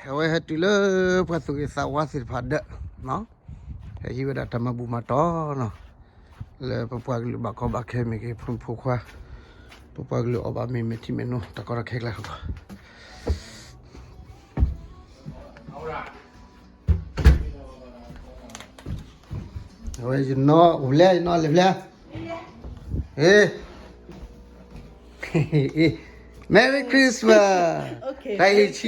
အဝဲဟဲတုၤလၢပှၤသူၣ်ဂ့ၤသးဝါသ့ၣ်တဖၣ်ဒၢး, ဟဲဟံးဝဲဒၣ်တၢ်မၤဘူၣ်မၤတီၢ်နီၤ, လၢပပှၤကလုာ်ဘၣ်ကီဘၣ်ခဲမ့ၢ်ဂ့ၤ ဖိမုၣ်ဖိခွါ, ပပှၤကလုာ်အီၣ်ဘၣ်မ့ၤမဲာ်ထံမဲာ်နိ တၢ်ကီတၢ်ခဲကျါလီၤ. အဝဲယနီၢ်အိၣ်ဖျဲၣ် ယနီၢ်လဲၤဖျဲၣ်, ဟ့ Merry Christmas, တၢ်အံၤဆံ, တၢ်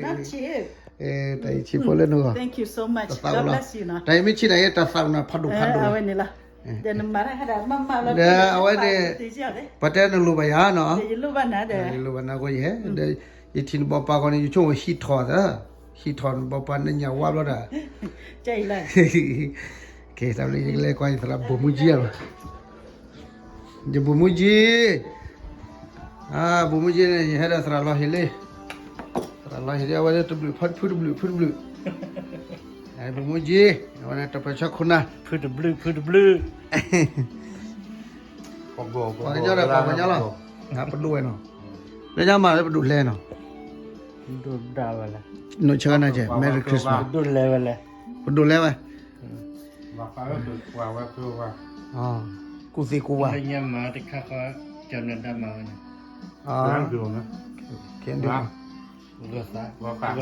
အံၤဆံဖိလၢနဂီၢ်, တၢ်အံၤမ့ၢ်ဆံးနၤ ယဲတၢ်သးအိၣ်နၤဖးဒိၣ်ဖးဒိၣ်, ဒီးအဝဲန့ၣ် ပှၤတဲနလိၣ်ဘၣ်ယၤနီၤ, ယလိၣ်ဘၣ်နၤအဃိယဟဲ, ဒီးယထံၣ်နဘီပှၤဃီန့ၣ် ယဆိကမိၣ်ဟံးထီၣ်သၢ, ဟံးထီၣ်နဘီပှၤနညၣ်ဝါဘျီဒၣ်, ကဲတၢ်ဘျုး ယကလဲၤကွၢ်ယသရၣ်ဘိၣ်မူကၠံလီၤ. ယဘိၣ်မူကၠံ, ဘိၣ်မူကၠံန့ၣ် ယဟဲဒီးသရၣ်လီၤဟ့လ့, သရၣ်လီၤဟ့လ့ အဝဲတဘျုးဖုတဘျုး ဖုတဘျုး, ဘိၣ်မူကၠံ, အဝဲန့ၣ်တပၢၤဆၢခိၣ်နၢ်, ဖုတဘျုး ဖုတဘျုး, ပှၤကညီဒီးပှၤကညီလီၤ, ပဒိၣ်ဝဲနီၤ, လၢညါမးလၢပဒိၣ်လဲၤနီၤ, ဒိၣ်ဒၣ်ဝဲလဲၣ်, နိၣ်ဆၢနၤကဲ Merry Christmas, ပဒိၣ်လဲၤဝဲလဲၣ်, ပဒိၣ်လဲၤဝဲ ကူၣ်သ့ကူၣ်ဝါ, လၢညါမးတခါဃီ, ကနဒါမၤဝဲန့ၣ်, ဂီၤသး, ဂီၤသး, ဂီၤသးဖိ, ဟါလ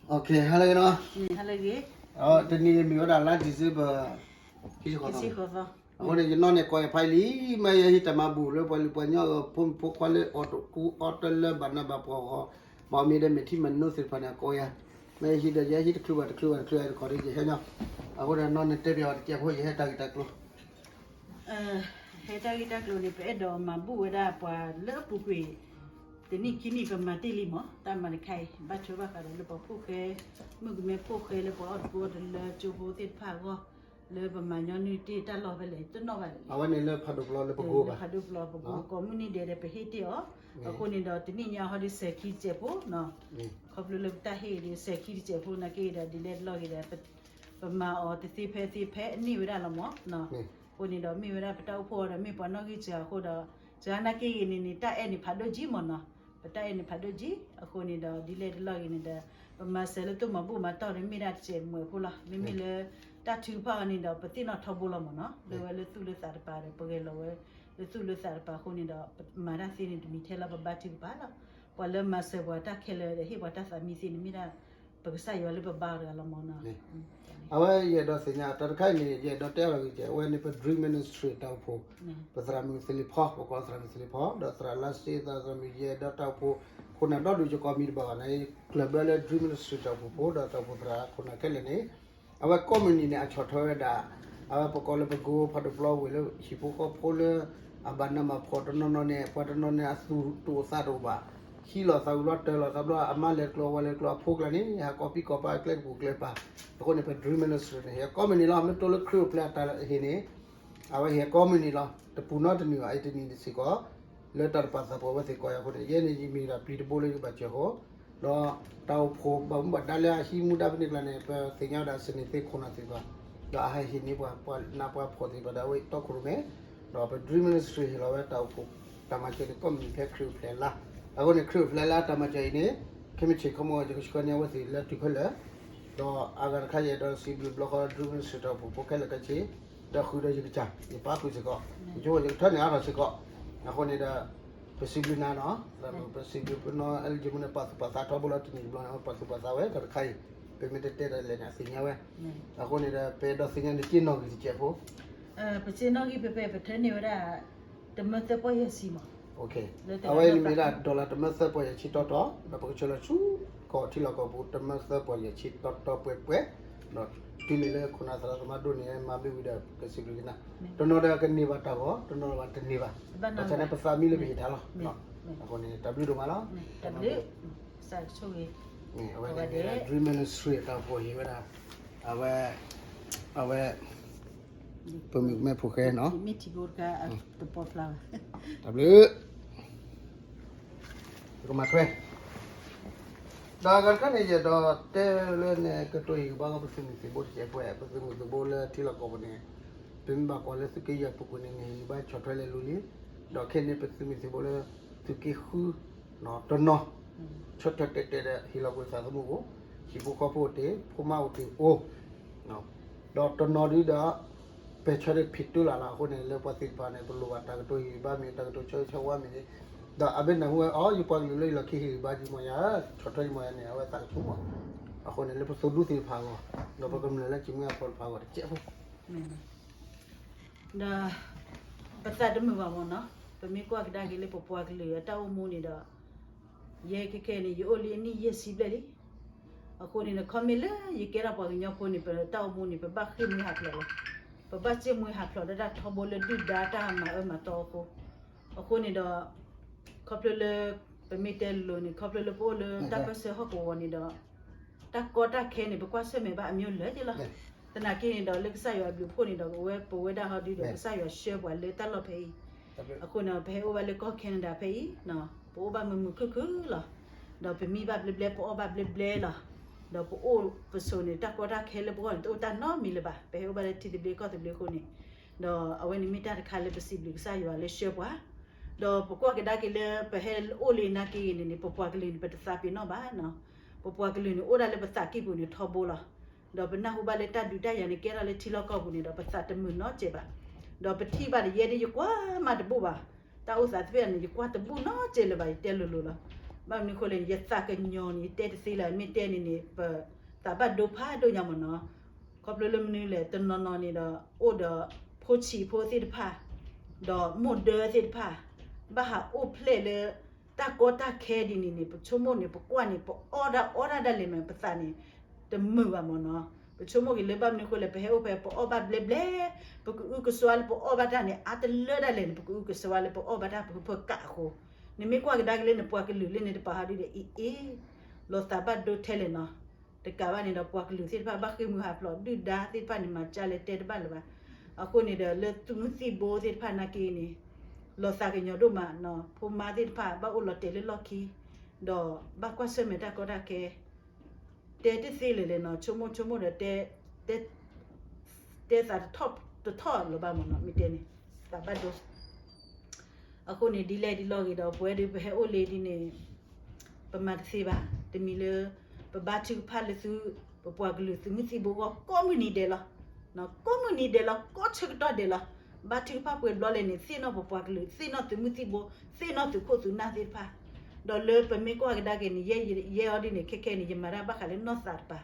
ၢအဂ့ၤနီၤ, တနံၤအံၤမ့ၢ်ဝဲဒၣ်လါ December ခံဆံဃိးသီ, အဃိန့ၣ် ယနီၢ်န့ၣ်ကိးယၤဖးယံာ်လံ, မ့ၢ်ယဟံးတၢ်မၤဘူၣ်လၢပှၤလုၢ်ပှၤညီ ဖိမုၣ်ဖိခွါလၢအီၣ်တကူအီၣ်တလၢ ဘၣ်နးဘၣ်ဖှီၣ်အဂီၢ်, ဘၣ်မ့ၢ်ဒီးမဲာ်ထံမဲာ်နိသ့ၣ်တဖၣ်န့ၣ် အကိးယၤ, မ့ၢ်ယဟံးဒီးယဟဲဟံးတချုးဘၣ်တချုးဘၣ်တချုးဘၣ်တခီဒီးယဟဲညီ, အဃိဒီးနီၢ်န့ၣ်တဲပၠးအီၤတကဲးဖိ ယဟဲတၢ်ဂ့ၢ်တၢ်ကျိၤ ဟဲတၢ်ဂ့ၢ်တၢ်ကျိၤန့ၣ် ပအဲၣ်ဒိးမၤဘူၣ်ဝဲဒၣ်ပှၤလၢအပူၤကွံာ်, တနံၣ်ခံနံၣ်ပမၤတ့ၢ်လံမး, တၢ်မၤတခါအံၤ ဘၣ်ထွဲဘၣ်ဃးဒီးလၢပှၤဖိၣ်ဃဲ, မုၣ်ကမဲဖိၣ်ဃဲလၢပှၤအီၣ်တကူအီၣ်တလၢကၠိဖိသ့ၣ်တဖၣ်အဂီၢ်, လၢပမၤညီနုၢ်တ့ၢ်တၢ်လီၢ်ဖဲလဲၣ် တနီၣ်ဘၣ်လဲၣ်, အဝဲန့ၣ်လၢဖးဒိၣ်ပျီလၢပဂိၢ်ဘၣ်, လၢဖးဒိၣ်ပျီပဂိၢ် ကိးမုၢ်နံၤဒဲးဒီးပဟ့ၣ်တ့ၢ်အီၤ, အဃိန့ၣ်ဒီးတနံၣ်ညါဟီဒီးစဲၤခံတစဲးဖိနီၤ, ခီဖျိလၢပတၢ်ဟ့ၣ်ဒီးစဲၤခံတစဲးဖိနာ်က့ဒီး ဒ်လဲၣ်တလီၢ်ဂ့ၤဒီး ပမၤအီၤတသ့ဖဲသ့ဖဲအန့ၢ်ဝဲဒၣ်လီၤမး, အဃိန့ၣ်ဒီးမ့ၢ်ဝဲဒၣ်ပတၢ်အိၣ်ဖှိၣ်အီၤဒီးမ့ၢ်ပှၤနီၣ်ဂံၢ်စှၤအဃိဒီး, စှၤနာ်က့ဂ့ၤန့ၣ်န့ၣ် တၢ်အဲၣ်န့ၣ်ဖးဒိၣ်ကံမးနီၤ, ပတၢ်အဲၣ်န့ၣ်ဖးဒိၣ်ကံ, အဃိန့ၣ်ဒီးဒ်လဲၣ်တလီၢ်ဂ့ၤန့ၣ်ဒီး, ပမၤစၢၤလၢသိၣ်မၤဘူၣ်မၤတီၢ်ဒီးမ့ၢ်ဒၣ်တစဲးမွဲၣ်ဖိလီၤ, မ့မ့ၢ်လၢ, တၢ်ထုကဖၣ်အီၤန့ၣ်ဒီး ပသ့ၣ်နီၣ်ထီဘိလီၤမးနီၤ, လၢဝဲလၢသူၣ်လၢသးတပၤဒီး ပဂဲၤလီၤဝဲ, လၢသူၣ်လၢသးတပၤအဃိန့ၣ်ဒီး, မၤတၢ်သ့န့ၣ်တမံၤထဲလၢ ပဘါထုကဖၣ်လီၤ, ပှၤလၢမၤစၢၤပှၤတၢ်ခဲလၢာ်ဒီးဟ့ၣ်ပှၤတၢ်သးမံသ့န့ၣ်မ့ၢ်ဒၣ်, ပကစၢ်ယွၤလၢပဘါအီၤတဂၤလီၤမးနီၤ, အဝဲယအဲၣ်ဒိးသ့ၣ်ညါ တၢ်တခါအံၤန့ၣ် ယအဲၣ်ဒိးတဲအီၤလီၤဂ့ၤကဲ အဝဲန့ၣ် ပ Dream Ministry တၢ်အိၣ်ဖှိၣ်, ပသရၣ်မုၣ်သလ့ၣ်ဖီ ပကိးသရၣ်မုၣ်သလ့ၣ်ဖီ ဒီးသရၣ်လါစ့ သရၣ်မုၣ်ယဲၢ်ဒီးတၢ်အိၣ်ဖှိၣ်, ခိၣ်နၢ်ဒီဒူၣ်ယကိးမံၤတဘၣ်ဘၣ်န့ၣ် ကျၢၢ်ဘၢလၢ Dream Ministry တၢ်အိၣ်ဖှိၣ်ဖိ ဒီးတၢ်အိၣ်ဖှိၣ်သရၣ်ခိၣ်နၢ်ခဲလၢာ်န့ၣ်, အဝဲကိးမုၢ်နံၤန့ၣ် အဆီၣ်ထွဲဝဲဒၣ်, အဝဲပကိးလၢပကိးဖးဒိၣ်ပျီဝဲလၢဟံၣ်ဖိဃီဖိလၢ, အဘၣ်နးဘၣ်ဖှီၣ်တနီၤနီၤန့ၣ် ပှၤတနီၤန့ၣ် အသူၣ်တအိၣ်သးတအိၣ်ဘၣ်, ဟံးလိာ်သးဝံၤဘျီတၢၤလိာ်သးဘျီ အမါလဲၤတကျိၤ အဝၤလဲၤတကျိၤ အဖိကျါန့ၣ် ဟးကိးပံကိးပၤကျဲကပူၤကျဲပၤ, အဃိန့ၣ် ပ Dream Ministry န့ၣ် ဟဲကိးမုၢ်နံၤလီၤ မ့ၢ်တိလၢခရံာ်အိၣ်ဖျဲၣ်အတၢ်ဟ့ၣ်န့ၣ်, အဝဲဟဲကိးမုၢ်နံၤလီၤ တပူၤနီတနံၤဘၣ် အံၤတနံၤတစ့ၢ်ကီး, လၢတၢ်တပာ်သးပှၢ်ဝဲသ့ၣ်ကိးယၤအဃိန့ၣ် ယဲန့ၣ်ယမ့ၢ်ဒၣ်ပျံၤတဘိလၢယဘၣ်စၢၤအဃိ, ဒီးတၢ်အိၣ်ဖှိၣ်ဘၣ်မူဘၣ်ဒါလၢအဟံးမူဒါဖဲန့ၣ်ကျါန့ၣ် ပသ့ၣ်ညါဝဲဒၣ်စနေသ့ၣ်ခိၣ်နၢ်သ့ၣ်တဖၣ်, ဒီးအဟဲဟ့ၣ်န့ၢ်ပှၤ ပှၤနးပှၤဖှီၣ်သ့ၣ်တဖၣ်ဒီးအဝဲတီခိၣ်ရိၣ်မဲ, ဒီးပ Dream Ministry ဟ့ၣ်လီၤဝဲတၢ်အိၣ်ဖှိၣ်တၢ်မၤစၢၤန့ၣ် ကိးမုၢ်နံၤဖဲခရံာ်အိၣ်ဖျဲၣ်လါ, အဃိန့ၣ် ခရံာ်အိၣ်ဖျဲၣ်လါတၢ်မၤစၢၤအံၤန့ၣ်, ခဲမုၢ်ဆ့ၣ်ခီမီ ယကဆှၢန့ၢ်အဝဲသ့ၣ်လၢတုၤခဲလၢာ်, ဒီးအဂၤတခါယအဲၣ်ဒိးစံးဘျုးဘျီဃီ Dream Ministry တၢ်အိၣ်ဖှိၣ်ဖိခဲလၢာ်ခဲဆ့, ဒီးဃုာ်ဒီးယကစၢ် ယပာ်ဃုာ်စ့ၢ်ကီး, ယဆိကမိၣ်ယကထၢန့ၢ်အါထီၣ်စ့ၢ်ကီး, အဃိန့ၣ်ဒီး, ပစံးဘျုးနၤနီၤ, ပစံးဘျုးပနီၢ်အဲလ်ယမူန့ၣ် ပာ်သူၣ်ပာ်သးထီဘိလီၤ တနံၣ်တဘျီန့ၣ် ပာ်သူၣ်ပာ်သးဝဲ တၢ်တခါအံၤ, ပမ့ၢ်တတဲတၢ်လဲၣ်န့ၣ် အသ့ၣ်ညါဝဲ, အဃိန့ၣ်ဒီး ပအဲၣ်ဒိးသ့ၣ်ညါန့ၣ် က့နီၣ်ဂံၢ်တစဲးဖိ ပစ့နီၣ်ဂံၢ်ဖဲဖဲ ပထၢန့ၢ်ဝဲဒၣ် တမၢသၢပီၢ်ယဲၢ်ဆံမး, အဝဲန့ၣ်မ့ၢ်ဒၣ် dollar တမၢသၢပီၢ်ယဲၢ်ဆံတီတီ, ဒီးပကဆှၢလီၤဆူကီၢ်ထံလီၢ်ကီၢ်ပူၤ တမၢသၢပီၢ်ယဲၢ်ဆံတီတီပှဲၤပှဲၤ, ဒီးတုၤမ့ၢ်လၢခိၣ်နၢ်သရၣ်သမါဒိၣ်န့ၣ် မၤမ့ၢ်ဝံၤဒီး ပစံးဘျုးကနၣ်, တနီၤဒီးကန့ၢ်ဘၣ်တၢ်ဂီၤ တနီၤဘၣ်တန့ၢ်ဘၣ်, ဘၣ်ဆၣ်န့ၣ် ပသးမံလၢပဟ့ၣ်တၢ်လီၤ, အဃိန့ၣ် တၢ်ဘျုးဒိၣ်မးလီၤ, အဝဲန့ၣ် Dream Ministry တၢ်အိၣ်ဖှိၣ်ဟ့ၣ်ဝဲဒၣ်, အဝဲ, အဝဲ ပမ့ၢ်ဖိၣ်ဃဲနီၤ, တၢ်ဘျုး, ပကမၤထွဲ, ဒီးအဂၤတခါန့ၣ် ယအဲၣ်ဒိးတဲလၢန့ၣ် ကတိၤဟ့ၣ်ကဘၣ်ပသုးမုၢ်သံၣ်ဘိတစဲးဖိ, ပသုးမုၢ်သံၣ်ဘိလၢထံလီၢ်ကီၢ်ပူၤန့ၣ်, ပမ့ၢ်ဘၣ်ကွၢ်လၢသုးက့ယဲၢ်ပူၤကွံာ်န့ၣ် နဟ့ၣ်ဂံၢ်ဘါဆီၣ်ထွဲလဲၤလိၤလံ, ဒီးခဲအံၤန့ၣ် ပသုးမုၢ်သံၣ်ဘိလၢ သုးက့ဃု တနီၤ ဆၢထၢၣ်တဲာ်တဲာ်ဒီး ဟ့ၣ်လီၤကွံာ်သးသမူအိၣ်, ဟံၣ်ဖိဃီဖိအိၣ်တ့ၢ်, ဖိမါအိၣ်တ့ၢ်အိၣ်, ဒီးတနီၤဒုဒီး ပဲာ်ဆၢဒီးဖံးတၢ်လၢ်လီၤ. အဃိန့ၣ် လၢပှၤသ့ၣ်တဖၣ်န့ၣ် ပလိၣ်ဘၣ်တၢ်ကတိၤဟ့ၣ်ဂံၢ်ဘါမ့ၢ် တၢ်ကတိၤဆၢဂ့ၤဆၢဝါမ့ၢ်န့ၣ်, ဒီးအဘၣ်နၢ်ဟူဝဲ အိ ယပှၤကလုာ်လၢယလီၢ်ခံဟ့ၣ်ဂံၢ်ဘါယမီၢ်ယၤ, ဆီၣ်ထွဲယမီၢ်ယၤန့ၣ် အဝဲသးကဆူၣ်မး. အဃိန့ၣ် လၢပသိၣ်ဒူသ့ၣ်တဖၣ်အဂီၢ်, ဒီးပကမျၢၢ်လၢကမ့ၢ်အဖီတဖၣ်အဂီၢ်တကဲးဖိ ဒီး ပသးတမုာ်ဘၣ်မ့ၢ်နီၤ, ပမ့ၢ်ကွၢ်ကဒါက့ၤလၢပပှၤကလုာ်အတၢ်အိၣ်မူန့ၣ်ဒီး, ယဲခဲခဲန့ၣ် ယအိၣ်လံအနံၣ်ယဲၢ်ဆံဘျဲၣ်လံ. အဃိန့ၣ်ဒီး ခီမ့ၢ်လၢယကဲထီၣ်ပှၤကညီဖိန့ၣ် ပတၢ်အိၣ်မူန့ၣ် ပဘၣ်ဃ့ၢ်မှံဟးဖျိးလီၤ. ပဘၣ်စ့ၢ်မှံဟးဖျိးလၢတၢ်ထီဘိလၢဒုၣ်ဒါတၢ်မၤအၢမၤသီအဃိ, အဃိန့ၣ်ဒီး ခီဖျိလၢ ပမ့ၢ်တဲလိၤလိၤန့ၣ် ခီဖျိလၢပအိၣ်လၢတၢ်ပၢၢ်ဆၢဟီၣ်ကဝီၤန့ၣ်ဒီး, တၢ်ကီတၢ်ခဲန့ၣ် ပကွၢ်ဆၢၣ်မဲာ်ဘၣ်အမျိုးလၢာ်က့လီၤ. သနာ်က့န့ၣ်ဒီး လၢကစၢ်ယွၤအဘျုးအဖှိၣ်န့ၣ်ဒီး အဝဲပဝဲဒၣ်ဟီဒုဒီး ကစၢ်ယွၤဆှၢပှၤလၢတၢ်လီၢ်ဖဲအံၤ, အဃိန့ၣ် ပဟဲအိၣ်ဘၣ်လၢကီၢ် Canada ဖဲအံၤ, ပအိၣ်ဘၣ်မုာ်မုာ်ခုၣ်ခုၣ်လီၤ. ဒီးပမံဘၣ်ဘျဲဘျဲ ပအီၣ်ဘၣ်ဘျဲဘျဲလီၤ. ဒီးပအိၣ်ပဆိးန့ၣ် တၢ်ကီတၢ်ခဲလၢပဂီၢ်န့ၣ် တအိၣ်တၢ်နီတမံၤလၢၤဘၣ်. ပဟဲအိၣ်ဘၣ်လၢထံသဘျ့ကီၢ်သဘျ့အဃိန့ၣ်, ဒီးအဝဲန့ၣ်မ့ၢ်တၢ်တခါလၢပစံးဘျုးကစၢ်ယွၤလၢဆှၢပှၤ, ဒီးပကွၢ်ကဒါက့ၤလၢပဟဲအိၣ်လၢနာ်က့ဂ့ၤန့ၣ်န့ၣ် ပပှၤကလုာ်န့ၣ် ပတသးပ့ၤနီၣ်ဘၣ်နီၤ. ပပှၤကလုာ်န့ၣ် အိၣ်ဒၣ်လၢပသးကံၢ်ပူၤန့ၣ်ထီဘိလီၤ. ဒီးပနၢ်ဟူဘၣ်လၢတၢ်ဒုးတၢ်ယၤန့ၣ် ကဲထီၣ်လၢထံလီၢ်ကီၢ်ပူၤန့ၣ်ဒီး ပသးတမုာ်နီတစဲးဘၣ်. ဒီးပထံၣ်ဘၣ်ဒီး ယဲဒၣ်ယကွၢ်မးတဘူၣ်ဘၣ်. တၢ်အိၣ်သးသ့ၣ်တဖၣ်န့ၣ် ယကွၢ်တဘူၣ်နီတစဲးလၢၤဘၣ်, ယတဲလိၤလိၤလီၤ. ဘၣ်မနုၤအဃိလဲၣ်န့ၣ် ယသးကညီၤန့ၣ် ယတဲတသ့လၢၤ, မ့ၢ်တဲန့ၣ်န့ၣ် ပသးဘၣ်ဒိဖးဒိၣ်ညါမ့ၢ်နီၤ. ခီဖျိလၢမနုၤလဲၣ် တနီၤနီၤန့ၣ်ဒီး အိၣ်ဒီးဖိဆံးဖိသ့ၣ်တဖၣ်, ဒီးမိၢ်ဒၢသ့ၣ်တဖၣ်, ဘၣ်ဟးအိၣ်ဖျဲၣ်လၢ တၢ်ကီတၢ်ခဲဒ်န့ၣ်န့ၣ် ပဆိကမိၣ်န့ၣ် ပကွၢ်န့ၣ် ပအီၣ်ဒၣ်အီဒၣ်ဒၣ်လဲာ်မး ပသးန့ၣ် တမုာ်ဘၣ်မ့ၢ်နီၤ. ပဆိကမိၣ်က့ၤလၢဘၣ်မနုၤအဃိလဲၣ် ပဟဲအိၣ်ဖဲ ပအီၣ်ဘၣ်ဘျဲဘျဲ, ပကအုကစွါလၢပအီၣ်ဘၣ်တၢ်န့ၣ် အါတလၢဒၣ်လဲာ်န့ၣ် ပကအုကစွါလၢပအီၣ်ဘၣ်တၢ်ပဖၢကးအဃိ, နမ့ၢ်ကွၢ်ကဒါက့ၤလၢနပှၤကလုာ်လၢန့ၣ်တပၤဟီဒ်ဒီး အ့အ့ လီၤသးဘၣ်ဒိထဲလဲၣ်နီၤ. တကးဘၣ်န့ၣ်ဒီး ပှၤကလုာ်သ့ၣ်တဖၣ်ဘၣ်ဃ့ၢ်မှံဟးဖျိး ဒုၣ်ဒါသ့ၣ်တဖၣ်န့ၣ် မၤကၢ်လဲၤတဲတဘၣ်လၢၤဘၣ်. အဃိန့ၣ်ဒီး လၢသုးမုၢ်သံၣ်ဘိသ့ၣ်တဖၣ်နာ်က့န့ၣ် လီၤသးကညီၤဒိၣ်မးနီၤ. ဖိမါသ့ၣ်တဖၣ် ဘၣ်အိၣ်လီၤတဲာ်လၢလီၢ်ခံ, ဒီးဘၣ်ကွၢ်ဆၢၣ်မဲာ်တၢ်ကီတၢ်ခဲ တဲတသ့လၢၤလဲၣ်နီၤ, ဆိကမိၣ်ဆိကမိၣ်ဒီး တဲ တဲသးတထီၣ်တထီၣ်လၢၤဘၣ်မ့ၢ်နီၤ, မ့ၢ်တဲန့ၣ် သးဘၣ်ဒိ. အဃိန့ၣ် ဒ်လဲၣ်ဒ်လဲၣ်ဂ့ၤဒီး ပဝဲဒၣ်ပဟဲအိၣ်လံဒ်န့ၣ် ပမၤတသ့ဘၣ်. တမံၤလၢ ပဘါထုကဖၣ်လၢသု ပပှၤကလုာ်သုးမုၢ်သံၣ်ဘိအဂီၢ် ကိးမုၢ်နံၤဒဲးလီၤ. ကိးမုၢ်နံၤဒဲးလီၤ, ကိးဆၢကတီၢ်ဒဲးလီၤ. ဘါထုကဖၣ်ပှဲၤဘျီလဲၣ်န့ၣ် သ့ၣ်နီၣ်ပပှၤကလုာ်, သ့ၣ်နီၣ်သုးမုၢ်သံၣ်ဘိ, သ့ၣ်နီၣ်သုးခိၣ်သုးနၢ်သ့ၣ်တဖၣ်. ဒီးလၢပမ့ၢ်ကွၢ်ကဒါက့ၤန့ၣ် ယဲအီၤဒ်န့ၣ် ခဲခဲန့ၣ် ယမၤတၢ်ဘၣ်ဃးလၢနီၢ်သးတပၤ.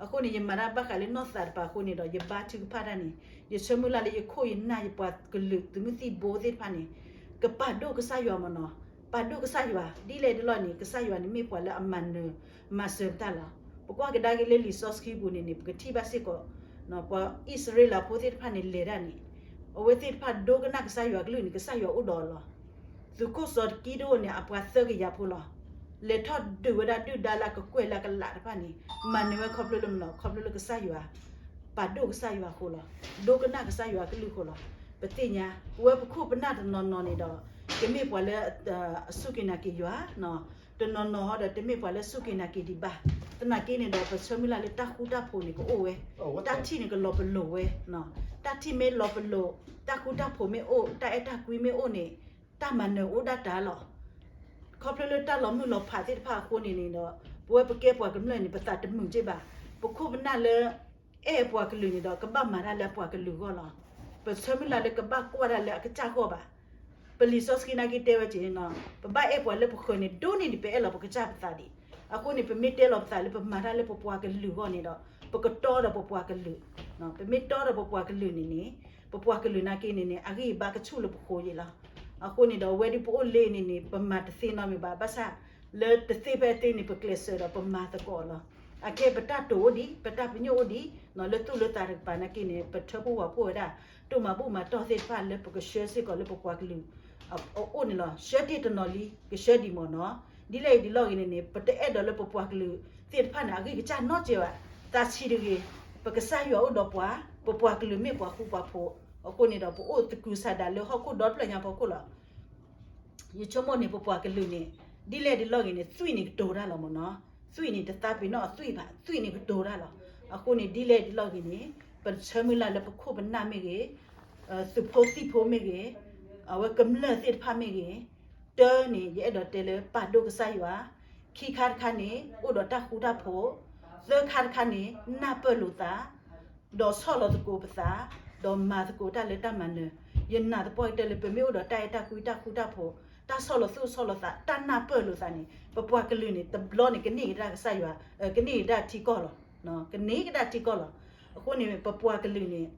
အဃိန့ၣ် ယမၤတၢ်ဘၣ်ဃးလၢနီၢ်သးတပၤအဃိန့ၣ်ဒီး ယဘါထုကဖၣ်တၢ်န့ၣ် ယဆၢမုၢ်လၢ်လၢယခိၣ်ယနၢ် ယပှၤကလုာ်သုးမုၢ်သံၣ်ဘိသ့ၣ်တဖၣ်န့ၣ် ကပာ်ဒိၣ်ကစၢ်ယွၤမ့ၢ်နီၤ. ပာ်ဒိၣ်ကစၢ်ယွၤ ဒ်လဲၣ်ဒ်လဲၣ်န့ၣ် ကစၢ်ယွၤန့ၣ်မ့ၢ်ပှၤလၢအမၤနၢၤ မၤစၢၤပတၢ်လီၤ. ပကွၢ်ကဒါက့ၤလၢလံာ်စီဆှံပူၤန့ၣ်န့ၣ် ပကထံၣ်ဘၣ်စ့ၢ်ကီး ပှၤအံၣ်စရ့လးဖိသ့ၣ်တဖၣ်န့ၣ်လဲၤတၢ်န့ၣ် အဝဲသ့ၣ်တဖၣ်ဒိကနၣ်ကစၢ်ယွၤအကလုၢ်န့ၣ် ကစၢ်ယွၤအိၣ်ဒီးအီၤလီၤ. သုးခိၣ်စီၤတကံဒိၣ်န့ၣ် အပှၤသၢကယၤဖိလီၤ. လဲၤထီၣ်ဒုးဝဲဒၣ်ဒုၣ်ဒါလၢအကကွဲၢ်လၢအကလာ်တဖၣ်န့ၣ် မၤနၢၤဝဲခီဖျိလၢမ့ၢ်နီၤ, ခီဖျိလၢကစၢ်ယွၤ ပာ်ဒိၣ်ကစၢ်ယွၤအဃိလီၤ. ဒိကနၣ်ကစၢ်ယွၤအကလုၢ်အဃိလီၤ. ပသ့ၣ်ညါ ပဝဲပခိၣ်ပနၢ်တနီၤနီၤန့ၣ်ဒီး ကမ့ၢ်ပှၤလၢ အစူၢ်က့ၤနာ်က့ၤယွၤ တနီၤနီၤဒီး တမ့ၢ်ပှၤလၢစူၢ်က့ၤနာ်က့ၤဒံးဘၣ်. သနာ်က့န့ၣ်ဒီး ပဆၢမုၢ်လၢ်လၢတၢ်ဃူတၢ်ဖိးန့ၣ်ကအိၣ်ဝဲ, တၢ်ထံၣ်န့ၣ်ကလီၤပလိာ်ဝဲ, တၢ်ထံၣ်မ့ၢ်လီၤပလိာ်, တၢ်ဃူတၢ်ဖိးမ့ၢ်အိၣ်, တၢ်အဲၣ်တၢ်ကွံမ့ၢ်အိၣ်န့ၣ် တၢ်မၤနၢၤအိၣ်ဒၣ်တၢ်လီၤ. ခီဖျိလၢတၢ်လီၤမုၢ်လီၤဖးသ့ၣ်တဖၣ်အဃိန့ၣ်န့ၣ်ဒီး ပဝဲပကဲပှၤကမျၢၢ်န့ၣ် ပသးတမုာ်က့ဘၣ်. ပခိၣ်ပနၢ်လၢ အဲၣ်ပှၤကလုာ်န့ၣ်ဒီး ကဘၣ်မၤတၢ်လၢအပှၤကလုာ်အဂီၢ်လီၤ. ပဆၢမုၢ်လၢ်လၢကဘၣ်ကွၢ်တၢ်လၢအကစၢ်ဂီၢ်ဘၣ်. ပလံာ်စီဆှံနာ်က့တဲဝဲက့ၤန့ၣ်, ပဘၣ်အဲၣ်ပှၤလၢပဃၢၤန့ၣ် ဒိၣ်န့ၢ်ဒံးပအဲၣ်လီၤပကစၢ်ပသးဒံး. အဃိန့ၣ် ပမ့ၢ်တဲလီၤပသးလၢပမၤတၢ်လၢပပှၤကလုာ်အဂီၢ်န့ၣ်ဒီး ပကတီဒီးပပှၤကလုာ်, ပမ့ၢ်တီဒီးပပှၤကလုာ်န့ၣ်န့ၣ် ပပှၤကလုာ်နာ်က့န့ၣ်န့ၣ် အဂံၢ်အဘါကဆူၣ်လၢပဃိယ့လီၤ. အဃိန့ၣ်ဒီး အဝဲဒၣ်ပအိၣ်လၢန့ၣ်န့ၣ် ပမၤတသ့နီတမံၤဘၣ်. ဘၣ်ဆၣ် လၢတသ့ဖဲသ့န့ၣ် ပကျဲးစၢးဒီးပမၤသကိးလီၤ. အခဲအံၤပတၢ်တိာ်အိၣ်ဒံး, ပတၢ်ပညိၣ်အိၣ်ဒံး, လၢသူၣ်လၢသးတကပၤနာ်က့န့ၣ် ပထၢဖှိၣ်ဝးဖှိၣ်ဝဲဒၣ် တိၢ်မၤဘူၣ်မၤတီၢ်သ့ၣ်တဖၣ်လၢပကဆှၢစ့ၢ်ကီးလၢပပှၤကလုာ်အအိၣ်န့ၣ်လီၤ. ဆှၢတ့ၢ်တနီၤလံ ကဆှၢဒံးမ့ၢ်နီၤ. ဒ်လဲၣ်အံၤဒ်လဲၣ်ဂ့ၤန့ၣ်န့ၣ် ပတအဲၣ်ဒိးလၢပပှၤကလုာ်သ့ၣ်တဖၣ်န့ၣ် အဂံၢ်ကစၢ်နီတစဲးဘၣ်. သးဆံးတဂ့ၤ, ပကစၢ်ယွၤအိၣ်ဒီးပှၤ, ပပှၤကလုာ်မ့ၢ်ပှၤဃူပှၤဖိး, အဃိန့ၣ်ဒီး ပအိၣ်သကုၤဆးဒးလၢဟီၣ်ခိၣ်ဒီတဖျၢၣ်ညါဖီခိၣ်လီၤ. ယဆိကမိၣ်န့ၣ် ပပှၤကလုာ်န့ၣ် ဒ်လဲၣ်ဒ်လဲၣ်ဂ့ၤန့ၣ် သွံၣ်န့ၣ်ကတိၤတၢ်လီၤမ့ၢ်နီၤ. သွံၣ်န့ၣ် တသးပ့ၤနီၣ်အသွံၣ်ဘၣ်, သွံၣ်န့ၣ်ကတိၤတၢ်လီၤ. အဃိန့ၣ် ဒ်လဲၣ်ဒ်လဲၣ်ဂ့ၤန့ၣ် ပဆၢမုၢ်လၢ်လၢပခိၣ်ပနၢ်မ့ၢ်ဂ့ၤ, သုးဖိသံၣ်ဖိမ့ၢ်ဂ့ၤ, အဝဲကမျၢၢ်သ့ၣ်တဖၣ်မ့ၢ်ဂ့ၤ, တၢ်န့ၣ် ယအဲၣ်ဒိးတဲလၢပာ်ဒိၣ်ကစၢ်ယွၤ, ခံခါတခါန့ၣ် အိၣ်ဒီးတၢ်ဃူတၢ်ဖိး, သၢခါတခါန့ၣ် နၢ်ပၢၢ်လိာ်သး, ဒီးဆီၣ်လီၤသကိးပသး, ဒီးမၤသကိးတၢ်လၢတၢ်မၤနၢၤ, ယနာ်သပှၢ်ကတၢၢ်လၢပမ့ၢ်အိၣ်ဒီးတၢ်အဲၣ်တၢ်ကွံတၢ်ဃူတၢ်ဖိး, တၢ်ဆီၣ်လီၤသူၣ်ဆီၣ်လီၤသး, တၢ်နၢ်ပၢၢ်လိာ်သးန့ၣ် ပပှၤကလုာ်န့ၣ် တဘျီန့ၣ် ကန့ၢ်ကဒါကစၢ်ယွၤ, ကန့ၢ်ကဒါထံကီၢ်လီၤ. ကန့ၢ်ကဒါထံကီၢ်လီၤ. အဃိန့ၣ် ပပှၤကလုာ်န့ၣ်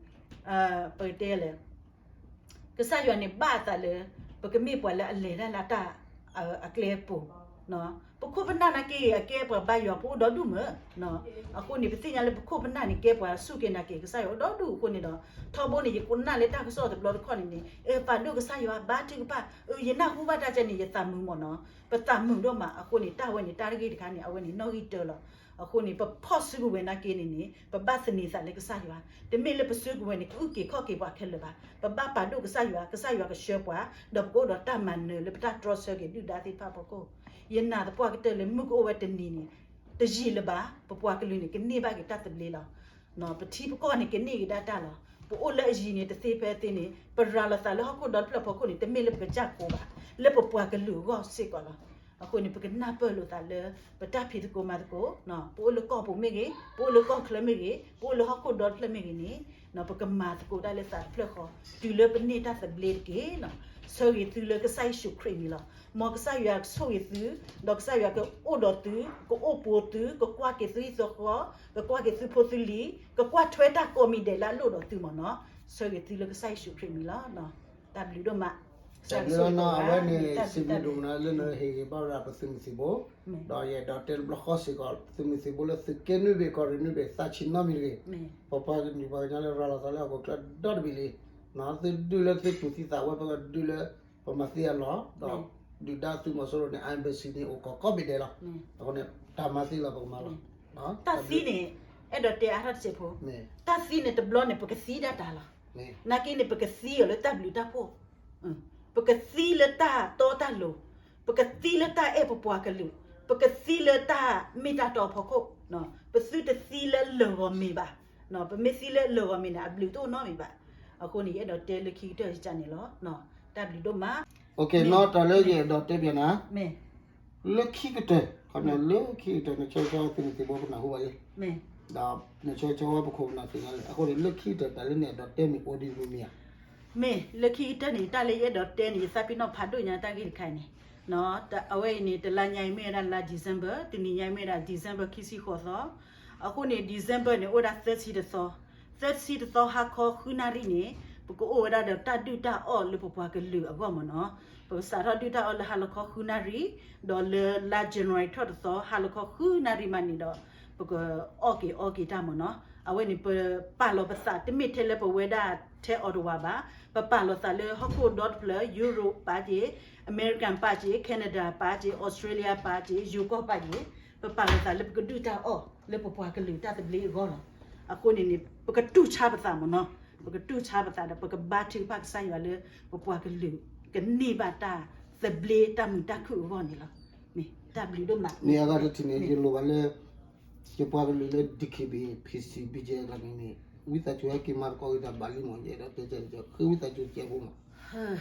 ပကတဲလဲၣ် ကစၢ်ယွၤန့ၣ်ဘၣ်အသးလၢ ပကမ့ၢ်ပှၤလၢအလဲၤတၢ်လၢတၢ်အကျဲအပူၤ, ပခိၣ်ပနၢ်နာ်က့ အကဲပှၤဘါယွၤဖိအိၣ်ဒီဒူၣ်မး, အဃိန့ၣ် ပသ့ၣ်ညါလၢပခိၣ်ပနၢ်န့ၣ် ကဲပှၤစူၢ်က့ၤနာ်က့ၤကစၢ်ယွၤအိၣ်ဒီဒူၣ်အဃိန့ၣ်ဒီး ထီဘိန့ၣ် ယကနၣ်လၢတၢ်ကစီၣ်တဘျီတခီၣ်န့ၣ်န့ၣ် ပာ်ဒိၣ်ကစၢ်ယွၤဘါထုကဖၣ်, ယနၢ်ဟူဘၣ်တၢ်ကဲန့ၣ် ယသးမုာ်မ့ၢ်နီၤ, ပသးမုာ်ဒိၣ်မးအဃိန့ၣ် တၢ်ဝဲန့ၣ် တၢ်တဂ့ၢ်တခါန့ၣ် အဝဲန့ၣ်နီၣ်ဂံၢ်တၢလီၤ. အဃိန့ၣ် ပဖီၣ်စုကဝဲၤနာ်က့န့ၣ်န့ၣ် ပဘၣ်သန့ၤသးလၢကစၢ်ယွၤ, တမ့ၢ်လၢပစုကဝဲၤန့ၣ် ကအုၣ်က့ၤခီၣ်က့ၤပှၤခဲလၢာ်ဘၣ်, ပဘၣ်ပာ်ဒိၣ်ကစၢ်ယွၤ, ကစၢ်ယွၤကဆှၢပှၤ, ဒီးပကအိၣ်ဒီးတၢ်မၤနၢၤလၢပတၢ်တြီဆၢက့ၤဒုၣ်ဒါသ့ၣ်တဖၣ်အဖီခိၣ်, ယနာ်သပှၢ်ကတၢၢ်လၢမုၢ်ကအိၣ်ဝဲတနံၤန့ၣ် တယံာ်လၢၤဘၣ်, ပပှၤကလုာ်န့ၣ် ကန့ၢ်ဘၣ်က့ၤတၢ်သဘျ့လီၤ. ပထံပကီၢ်န့ၣ် ကန့ၢ်က့ၤဒၣ်တၢ်လီၤ. ပအိၣ်လၢအယံၤန့ၣ် တသ့ဖဲသ့န့ၣ် ပရၤလီၤသးလၢဟီၣ်ခိၣ်ဒီတဖျၢၣ်ဖီခိၣ်န့ၣ် တမ့ၢ်လၢပကစၢ်ကိးဘၣ်, လၢပပှၤကလုာ်အဂီၢ်စ့ၢ်ကီးလီၤ. အဃိန့ၣ် ပကနၢ်ပၢၢ်လိာ်သးလၢ ပတၢ်ဖံးသကိးမၤသကိး, ပအိၣ်လၢကီၢ်ပူၤမ့ၢ်ဂ့ၤ, ပအိၣ်လၢကီၢ်ချၢမ့ၢ်ဂ့ၤ, ပအိၣ်လၢဟီၣ်ခိၣ်ဒီတဖျၢၣ်မ့ၢ်ဂ့ၤန့ၣ် ပကမၤသကိးတၢ်လၢသးတဖျၢၣ်ဃီ, တုၤလၢပန့ၢ်တၢ်သဘျ့တက့ၢ်. ဆၢဂ့ၤသုလၢကစၢ်ယ့ၣ်ၡူးခရံာ်အမံၤလီၤ. မ်ကစၢ်ယွၤကဆိၣ်ဂ့ၤသု, ဒီးကစၢ်ယွၤကအိၣ်ဒီးသု, ကအိၣ်ပိာ်သု, ကကွၢ်က့ၤသုဟံၣ်သုဃီ, ကကွၢ်က့ၤသုဖိသုလံၤ, ကကွၢ်ထွဲတၢ်ကိးမံၤဒဲးလၢအလိၣ်ဒီးသုမ့ၢ်နီၤ. ဆၢဂ့ၤသုလၢကစၢ်ယ့ၣ်ၡူးခရံာ်အမံၤလီၤ. တၢ်ဘျုးဒိၣ်မး. တၢ်ဘျုးလီၤနီၤ, အဝဲန့ၣ် စံးဘျုးဒိၣ်မးလၢနဟ့ၣ်ဂံၢ်ဘါဝဲဒၣ်ပသုးမုၢ်သံၣ်ဘိ, ဒီးယအဲၣ်ဒိးတဲတဘျီဃီစ့ၢ်ကီး သုးမုၢ်သံၣ်ဘိလၢသုးက့နွံဘ့ၣ် ကီၢ်ရ့ၣ်နွံဘ့ၣ် သးဆံးနီတမံၤတဂ့ၤ, ပပှၤကလုာ်ပှၤကညီလၢရၤလီၤသးလၢဟီၣ်ခိၣ်ချၢဒီတဘ့ၣ်လံ, သုဒုးလၢသုတူၢ်သံသးဝဲ ပကဒုးလၢ ပမၤသ့အလီၢ်, ဒီးဒုၣ်ဒါသုးမီၤစိရိၤန့ၣ် embassy န့ၣ် အိၣ်ကိးကိးဘ့ၣ်ဒဲးလီၤ. အဃိန့ၣ် တၢ်မၤသ့လီၤပကမၤလီၤ. တၢ်သံန့ၣ် အဲၣ်ဒိးတဲအါထီၣ်တစဲးဖိ, တၢ်သံန့ၣ်တဘျီန့ၣ် ပကသံဒၣ်တၢ်လီၤ. နာ်က့န့ၣ် ပကသံအီၤလၢတၢ်ဘျုးတၢ်ဖှိၣ်, ပကသံလၢတၢ်တီတၢ်လိၤ, ပကသံလၢတၢ်အဲၣ်ပပှၤကလုာ်, ပကသံလၢတၢ်မ့ၢ်တၢ်တီအဖီခိၣ်, ပသုတသံလၢလၢၢ်ဂီၤမ့ၤဘၣ်. ပမ့ၢ်သံလၢလၢၢ်ဂီၤမ့ၤန့ၣ် အဘျုးတအိၣ်နီတမံၤဘၣ်. အဃိန့ၣ် ယအဲၣ်ဒိးတဲလၢခံကတၢၢ်ယကန့ၣ်လီၤ. တၢ်ဘျုးဒိၣ်မး. နီၢ်တၢ်လၢယအဲၣ်ဒိးတဲဘၣ်နၤ လၢခံကတၢၢ်, ခီန့ၣ်လၢခံကတၢၢ် နဆၢဂ့ၤဆၢဝါသုးမုၢ်သံၣ်ဘိပနၢ်ဟူဘၣ်လံ, ဒီးနဆၢဂ့ၤဆၢဝါပခိၣ်ပနၢ်သ့ၣ်ညါလံ. အဃိန့ၣ် လၢခံကတၢၢ်တၢ်လၢနအဲၣ်ဒိးတဲမ့ၢ်အိၣ်ဒ်မ့ၢ်မ့ၢ်ဧါ. မ့ၢ်လၢခံကတၢၢ်န့ၣ် တၢ်လၢယအဲၣ်ဒိးတဲန့ၣ် ယသးပ့ၤနီၣ်ဖးဒိၣ်ညါတၢ်ဂ့ၢ်တခါအံၤန့ၣ်, အဝဲအံၤန့ၣ် တလါညါအံၤမ့ၢ်ဝဲဒၣ်လါ December, တနံၤညါအံၤမ့ၢ်ဝဲဒၣ် December ခံဆံဃိးသီ, အဃိန့ၣ် December န့ၣ် အိၣ်ဝဲဒၣ်သၢဆံတသီ, သၢဆံတသီဟါခီဃုနၣ်ရံၣ်န့ၣ် ပကအိၣ်ဝဲဒၣ်ဒီးတၢ်ဒုၣ်တၢ်အီၣ်လၢပပှၤကလုာ်အဂီၢ်မ့ၢ်နီၤ, ပကစးထီၣ်ဒုၣ်တၢ်အီၣ်လၢဟါလီၤခီဃုနၣ်ရံၣ်, ဒီးလၢလါ January ထီၣ်တသီ ဟါလီၤခီဃုနၣ်ရံၣ်မးန့ၣ်ဒီး ပကအီၣ်က့ၤအီက့ၤတၢ်မ့ၢ်နီၤ, အဝဲန့ၣ် ပပာ်လီၤပသးတမ့ၢ်ထဲလၢပဝဲဒၣ်ထဲ Ottawa ဘၣ်, ပပာ်လီၤသးလၢဟီၣ်ခိၣ်ဒီတဖျၢၣ် Europe ပာ်က့ၤ, American ပာ်က့ၤ, Canada ပာ်က့ၤ, Australia ပာ်က့ၤ, ယိၤကီၢ်ပာ်က့ၤ, ပပာ်လီၤသးလၢပကဒုၣ်တၢ်အီၣ်လၢပပှၤကလုာ်တၢ်သဘျ့အဂီၢ်လီၤ. အဃိန့ၣ်န့ၣ် ပကတူၢ်ဆါပသးမ့ၢ်နီၤ, ပကတူၢ်ဆါပသးဒီး ပကဘါထုကဖၣ်ကစၢ်ယွၤလၢ ပပှၤကလုာ်ကန့ၢ်ဘၣ်တၢ်သဘျ့တၢ်မုာ်တၢ်ခုၣ်အဂီၢ်န့ၣ်လီၤ. မ့ၢ်တၢ်ဘျုးဒိၣ်မး. မ့ၢ်အဂၤတထံၣ်န့ၣ် ယလိၣ်ဘၣ်လၢ ယပှၤကလုာ်လၢ DKBA PC BGF တဂၤန့ၣ်န့ၣ် ဝံသးစူၤဟဲက့ၤမၤသကိးက့ၤတၢ်ဘၣ်လံမ့ၢ်, ယအဲၣ်ဒိးတဲကဲ ဃ့ဝံသးစူၤကဲဖိမ့ၢ်,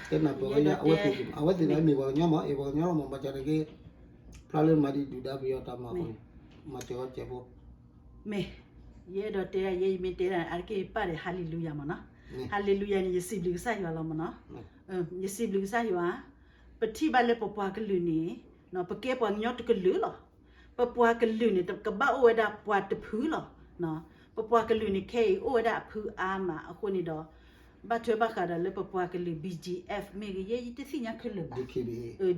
တဲနၢ်ပၢၢ်ဝဲယၤ အဝဲသ့ၣ် အဝဲသ့ၣ်န့ၣ်မ့ၢ်ပှၤကညီမ့ၢ်, အပှၤကညီမ့ၢ် မၤစၢၤန့ၣ်က့ ဖျါလၢမၤဒံးဒုၣ်ဒါပယီၤတၢ်မၤအဃိန့ၣ် မၤစၢၤဝဲကဲဖိ မ့ၢ် ယအဲၣ်ဒိးတဲဒၣ်ယဲ ယမ့ၢ်တဲဒၣ်န့ၣ် အါတက့ၢ်ယပာ်ဒီး Hallelujah မ့ၢ်နီၤ, Hallelujah န့ၣ် ယစံးဘျုးကစၢ်ယွၤလီၤမ့ၢ်နီၤ, ယစံးဘျုးကစၢ်ယွၤ, ပထံၣ်ဘၣ်လၢပပှၤကလုာ်န့ၣ် ပကဲပှၤကညီတကလုာ်လီၤ. ပပှၤကလုာ်န့ၣ် ကဘၣ်အိၣ်ဝဲဒၣ်ပှၤတဖုလီၤ. ပပှၤကလုာ်န့ၣ် ခဲအံၤအိၣ်ဝဲဒၣ်အဖုအါမးအဃိန့ၣ်ဒီး ဘၣ်ထွဲဘၣ်ဃးဒီးလၢပပှၤကလုာ် BGF မ့ၢ်ဂ့ၤ ယဲယတသ့ၣ်ညါခဲလၢာ်ဘၣ်,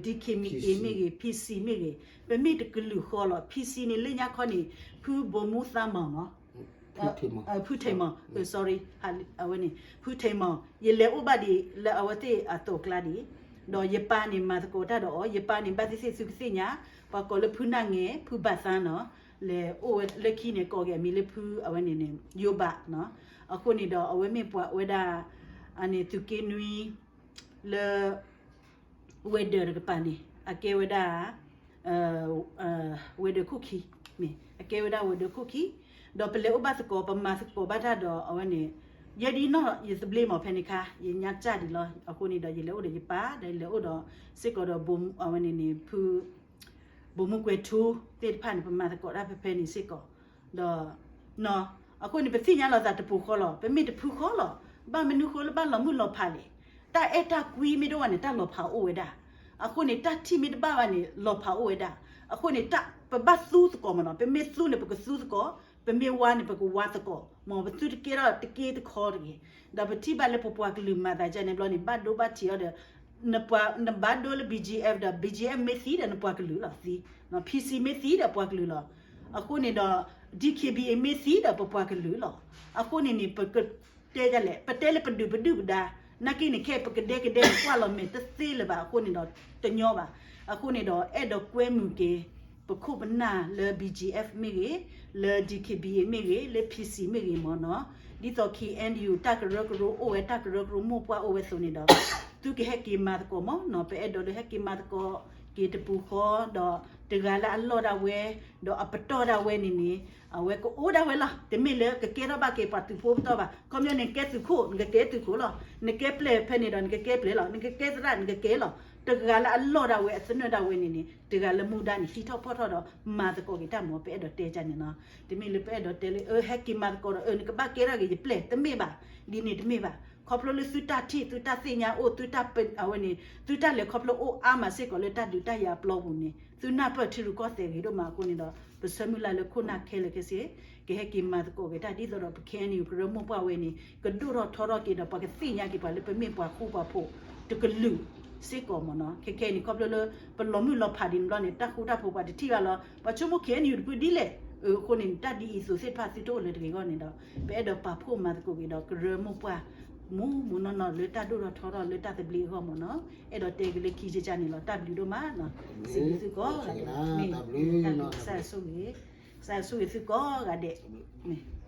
DKBA မ့ၢ်ဂ့ၤ PC မ့ၢ်ဂ့ၤ, ပမ့ၢ်တကလုာ်ဃီလီၤ. PC န့ၣ် လၢညါခီန့ၣ် ဖုဘိမူသးမီၤနီၤ ဖုထံမီၤ, sorry, အဝဲန့ၣ် ဖုထံမီၤ, ယလဲၤအိၣ်ဘၣ်ဒံးလၢအဝဲသ့ၣ်အသိးအကျါဒံး, ဒီးယပၢ်န့ၣ်မၤသကိးတၢ်ဒီးအီၤ, ယပၢ်န့ၣ် ဘၣ်သ့ၣ်သ့ၣ်သုကသ့ၣ်ညါ, ပှၤကိးလၢဖုနၢ်ငဲၤ ဖုဘၣ်သါနီၤ, လဲၤအိၣ်ဝဲလၢခံန့ၣ် ကိးက့ၤအမံၤလၢဖုအဝဲန့ၣ်န့ၣ် ယိဘၣ်နီၤ, အဃိန့ၣ်ဒီး အဝဲမ့ၢ်ပှၤဝဲဒၣ် အန့ၣ်သုးက့နွံ လၢ ဝဲၤဒၢးတကပၤန့ၣ် အကဲဝဲဒၣ် ဝဲၤဒၢးခိၣ်ခံ, မ့ၢ် အကဲဝဲဒၣ်ဝဲၤဒၢးခိၣ်ခံ, ဒီးပလဲၤအိၣ်ဘၣ်သကိး ပမၤသကိးဘၣ်တၢ်ဒီးအဝဲန့ၣ် ယဲဒ်နီၢ်ယသဘျ့မးဖဲန့ၣ်ခါ ယညါစၢ်ဒံးလီၤ. အဃိန့ၣ်ဒီး ယလဲၤအိၣ်ဒီးယပၢ် ဒီးယလဲၤအိၣ်ဒီးစ့ၢ်ကီးဒီး အဝဲန့ၣ်န့ၣ် ဖု ဘိးမူကွဲၤထူသ့ၣ်တဖၣ်န့ၣ် ပမၤသကိးတၢ်ဖဲဖဲန့ၣ်စ့ၢ်ကီး ဒီး အဃိန့ၣ် ပသ့ၣ်ညါလီၤသးတပူၤဃီလီၤ. ပမ့ၢ်တဖုဃီလီၤ. ဘၣ်မနုၤဃိလၢဘၣ်လီၤမုၢ်လီၤဖးလဲၣ်. တၢ်အဲၣ်တၢ်ကွံမ့ၢ်တအိၣ်ဘၣ်န့ၣ် တၢ်လီၤဖးအိၣ်ဝဲဒၣ်. အဃိန့ၣ် တၢ်ထံၣ်မ့ၢ်တဘၣ်ဘၣ်န့ၣ် လီၤဖးအိၣ်ဝဲဒၣ်. အဃိန့ၣ် ပဘၣ်သူသကိးမးနီၤ. ပမ့ၢ်သူန့ၣ် ပကသူသကိး, ပမ့ၢ်ဝါန့ၣ် ပကဝါသကိး, မ်ပသုတကဲထီၣ်တက့တခီတဂ့ၤ. ဒီးပထံၣ်ဘၣ်လၢပပှၤကလုာ်မၤသးဒ်န့ၣ်ဘျီန့ၣ် ဘၣ်ဒိဘၣ်ထံးအီၤဒီး နဘၣ်ဒိလၢ BGF ဒီး BGF မ့ၢ်သံဒီးနပှၤကလုာ်လီၤသံ, PC မ့ၢ်သံဒီးပှၤကလုာ်လီၤ. အဃိန့ၣ်ဒီး DKBA မ့ၢ်သံဒီးပပှၤကလုာ်လီၤ. အဃိန့ၣ်န့ၣ် ပကတဲဒ်လဲၣ်, ပတဲလၢပဒုၣ်ပဒုၣ်ပဒါ, နာ်က့န့ၣ် ခဲပကဒဲကဒဲပကွၢ်လီၤမဲာ်တသ့လၢၤဘၣ်အဃိန့ၣ်ဒီး တညီဘၣ်. အဃိန့ၣ်ဒီး အဲၣ်ဒိးကွဲမုာ်က့ၤ ပခိၣ်ပနၢ်လၢ BGF မ့ၢ်ဂ့ၤ, လၢ DKBA မ့ၢ်ဂ့ၤ, လၢ PC မ့ၢ်ဂ့ၤမးနီၤ. ဒ်သိး KNU တၢ်ကရၢကရိအိၣ်ဝဲ, တၢ်ကရၢကရိမိၢ်ပှၢ်အိၣ်ဝဲအသိးန့ၣ်ဒီး သုကဟဲက့ၤမၤသကိးမးနီၤ. ပအဲၣ်ဒိးလၢဟဲက့ၤမၤသကိးက့ၤတပူၤဃီဒီး တဂၤလၢအလီၢ်ဒၣ်ဝဲ ဒီးအပတီၢ်ဒၣ်ဝဲန့ၣ်န့ၣ် အဝဲကအိၣ်ဒၣ်ဝဲလီၤ. တမ့ၢ်လၢကကဲထီၣ်ဘၣ်က့ၤပှၤသုးဖိပတီၢ်ဘၣ်. ခီပညီန့ၣ် နကဲသုးခိၣ် နကကဲသုးခိၣ်လီၤ. နကဲပျဲၢ်ဖဲန့ၣ်ဒီး နကကဲပျဲၢ်လီၤ. နကကဲသရၣ် နကကဲလီၤ. တဂၤလၢအလီၢ်ဒၣ်ဝဲ အသနၢၣ်ဒၣ်ဝဲန့ၣ်န့ၣ် တဂၤလၢမူဒါန့ၣ် ဟံးထီၣ်ဖီၣ်ထီၣ်ဒီး မၤသကိးက့ၤတၢ်မး ပအဲၣ်ဒိးတဲကန့ၣ်နီၤ. တမ့ၢ်လၢပအဲၣ်ဒိးတဲလၢ အၢ ဟဲက့ၤမၤသကိးဒီး အၢ နကဘၣ်ကဲထီၣ်က့ၤယပျဲၢ် တမ့ၢ်ဘၣ်. ဒ်န့ၣ်တမ့ၢ်ဘၣ်. ခီဖျိလၢသုတၢ်ထံၣ် သုတၢ်သ့ၣ်ညါအိၣ် သုတၢ် အဝဲန့ၣ် သုတၢ်လဲၤခီဖျိအိၣ်အါမးစ့ၢ်ကီးလၢတၢ်ဒုးတၢ်ယၤအပျီပူၤန့ၣ် သုနၢ်ပၢၢ်ထံရူၢ်ကီၢ်သဲးဂ့ၤဒိၣ်မးအဃိန့ၣ်ဒီး ပဆၢမုၢ်လၢ်လၢခိၣ်နၢ်ခဲလၢာ်ခဲဆ့ ကဟဲက့ၤမၤသကိးက့ၤတၢ်ဒ်သိးဒီး ပ KNU ကရၢမိၢ်ပှၢ်ဝဲန့ၣ် ကဒိၣ်ထီၣ်ထီထီၣ်က့ၤဒီး ပှၤကသ့ၣ်ညါက့ၤပှၤလၢပမ့ၢ်ပှၤဃူပှၤဖိးတကလုာ်စ့ၢ်ကီးမးနီၤ. ခဲခဲအံၤန့ၣ် ခီဖျိလၢ ပလီၤမုၢ်လီၤဖးဒ်န့ၣ်ဘျီန့ၣ် တၢ်ဃူတၢ်ဖိးပှၤတထံၣ်ဘၣ်လီၤ. ပှၤဆိကမိၣ် KNU တဖုဒ်လဲၣ်. အဃိန့ၣ် တၢ်ဒ်အံၤအသိးသ့ၣ်တဖၣ်သုတအိၣ်လၢၤတဂ့ၤအဂီၢ်န့ၣ်ဒီး ပအဲၣ်ဒိးပာ်ဖှိၣ်မၤသကိးက့ၤဒီး ကရၢမိၢ်ပှၢ် မူးမူးနီၢ်နီၢ်လၢတၢ်ဒိၣ်ထီၣ်ထီထီၣ်လၢတၢ်သဘျ့အဂီၢ်မးနီၤ. အဲၣ်ဒိးတဲက့ၤလၢခံကကန့ၣ်လီၤ. တၢ်ဘျုးဒိၣ်မးနီၤ. စံးဘျုးသုကိးဂၤဒဲး, မ့ၢ်တၢ်ဘျုးစၢ်ဆိၣ်ဂ့ၤ, စၢ်ဆိၣ်ဂ့ၤသုကိးဂၤဒဲး, မ့ၢ်